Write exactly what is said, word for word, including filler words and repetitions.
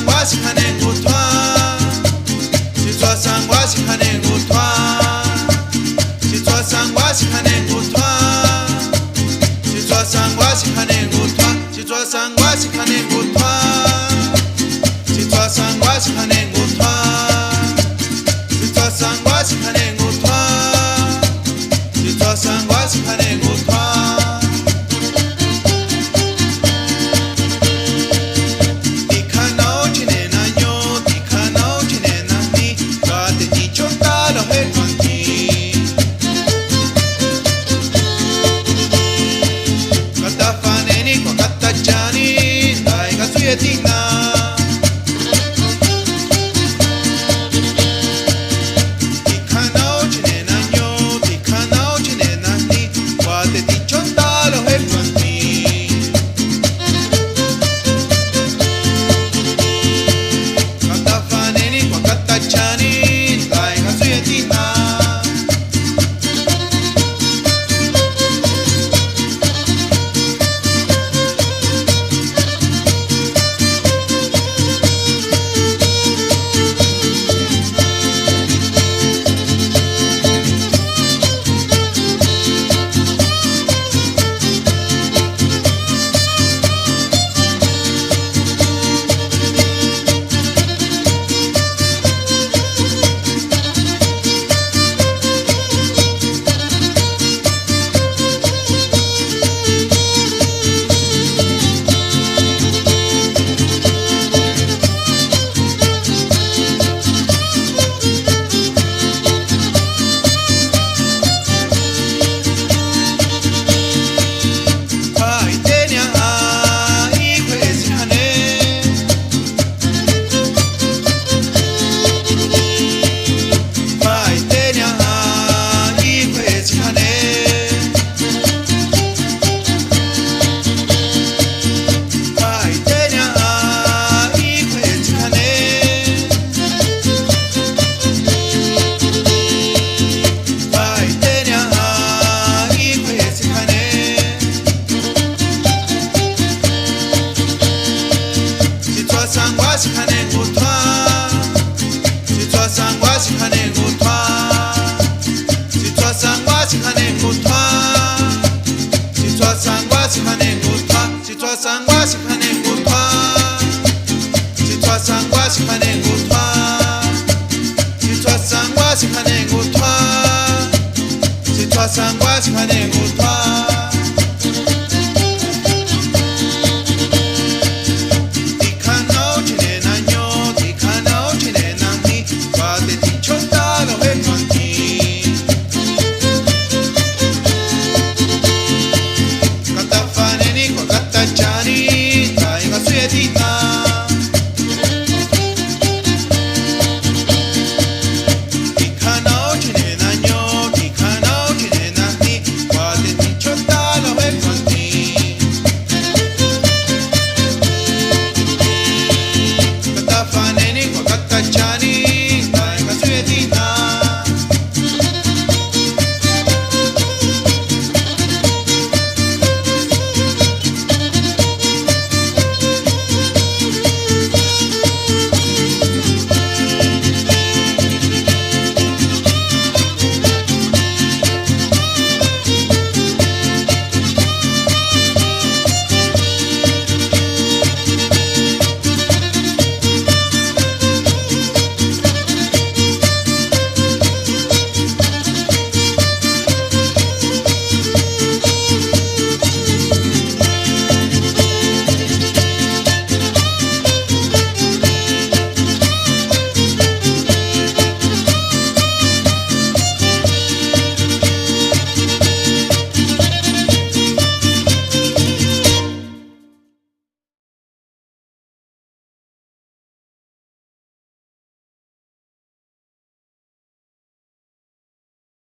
Sangwa sikane ngutwa. Sitswa sangwa sikane ngutwa. Sitswa sangwa sikane ngutwa. Sitswa sangwa sikane ngutwa. Sitswa sangwa sikane ngutwa. Sitswa sangwa sikane ngutwa. Sitswa sangwa sikane ngutwa. Sitswa sangwa sikane ngutwa. Dikhanao chinena nyo, dikhanao chinena ni, kate tichotalo he twanti. Katafaneni kwa katachani, ndai kasuye tina. Dikhanao chinena nyo, dikhanao chinena ni, wate tichotalo he twanti. Katafaneni kwa katachani, ndai kasuye tina. Sitswa sangwa sikane ngutwa. Sitswa sangwa sikane ngutwa. Sitswa sangwa sikane ngutwa. Sitswa sangwa sikane ngutwa. Sitswa sangwa sikane ngutwa. Sitswa sangwa sikane ngutwa. Sitswa sangwa sikane ngutwa. Sitswa sangwa sikane ngutwa.